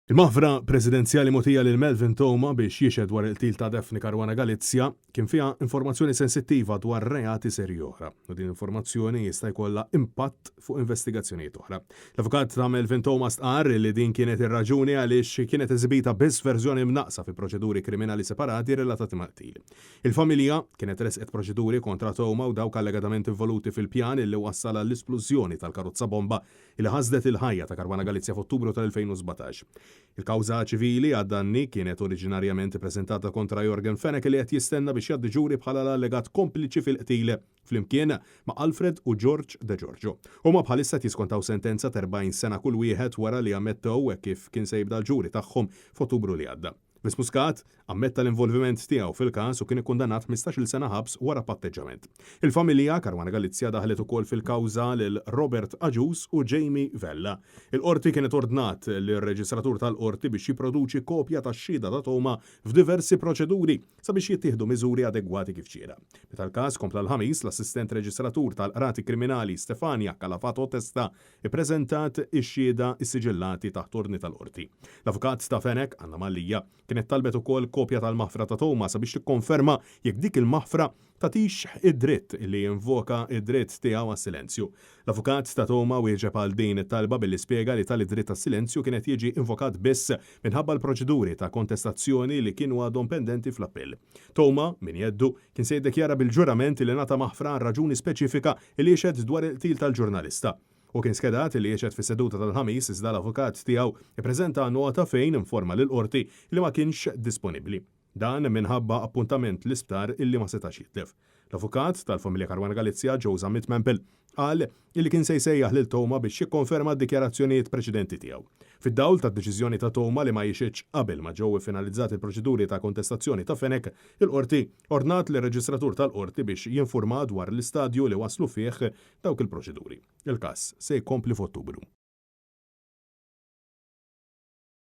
Il-maħfra presidenzjali mogħtija lil Melvin Theuma biex jixhed dwar il-qtil ta' Daphne Caruana Galizia kien fiha informazzjoni sensittiva dwar reati serji oħra u din l-informazzjoni jista' jkollha impatt fuq investigazzjonijiet oħra. L-avukat ta' Melvin Theuma stqarr li din kienet ir-raġuni għaliex kienet eżibita biss verżjoni mnaqqsa fi proċeduri kriminali separati relatati mal-qtil. Il-familja kienet ressqet proċeduri kontra Theuma u dawk allegatament involuti fil-pjan li wassal għall-isplużjoni tal-karozza bomba li ħasdet il-ħajja ta' Caruana Galizia f'Ottubru tal-2017. Il-kawża ċivili għad-danni kienet oriġinarjament ippreżentata kontra Yorgen Fenech li qed jistenna biex jgħaddi ġuri bħala l-allegat kompliċi fil-qtil flimkien ma' Alfred u George Degiorgio. Huma bħalissa qed jiskontaw sentenza ta' 40 sena kull wieħed wara li ammettew hekk kif kien se jibda l-ġuri tagħhom f'Ottubru li għadda. Vince Muscat ammetta l-involviment tiegħu fil-każ u kien ikkundannat 15-il sena ħabs wara patteġġament. Il-familja Caruana Galizia daħlet ukoll fil-kawża lil Robert Agius u Jamie Vella. Il-Qorti kienet ordnat lir-reġistratur tal-Qorti biex jipproduċi kopja tax-xhieda ta' Theuma f'diversi proċeduri sabiex jittieħdu miżuri adegwati kif xieraq. Meta l-każ kompla l-Ħamis, l-Assistent Reġistratur tal-Qrati Kriminali Stefania Calafato Testa Ippreżentat ix-xhieda issiġillati taħt ordni tal-Qorti. L-avukat ta' Fenech, Anna Mallia, kienet talbet ukoll kopja tal-maħfra ta' Theuma sabiex tikkonferma jekk dik il-maħfra tagħtix id-dritt li jinvoka d-dritt tiegħu għas-silenzju. L-avukat ta' Theuma wieġeb għal din it-talba billi spjega li tali dritt għas-silenzju kien qed jiġi invokat biss minħabba l-proċeduri ta' kontestazzjoni li kienu għadhom pendenti fl-appell. Theuma, minn jeddu, kien se jiddikjara bil-ġurament li ngħata maħfra għal raġuni speċifika li jixhed dwar il-qtil tal-ġurnalista. Hu kien skedat li jixhed fis-seduta tal-Ħamis iżda l-avukat tiegħu ppreżenta nota fejn informa lill-Qorti li ma kienx disponibbli. Dan minħabba appuntament l-isptar illi ma setax jitlef. L-avukat tal-familja Caruana Galizia, Joe Zammit Mampel, qal illi kien se jsejjaħ lil Theuma biex jikkonferma d-dikjarazzjonijiet preċedenti tiegħu. Fid-dawl tad-deċiżjoni ta' Theuma li ma jixhidx qabel ma ġew iffinalizzati l-proċeduri ta' kontestazzjoni ta' Fenech, il-Qorti ordnat lir-Reġistratur tal-Qorti biex jinfurmaha dwar l-istadju li waslu fih dawk il-proċeduri. Il-każ se jkompli f'Ottubru.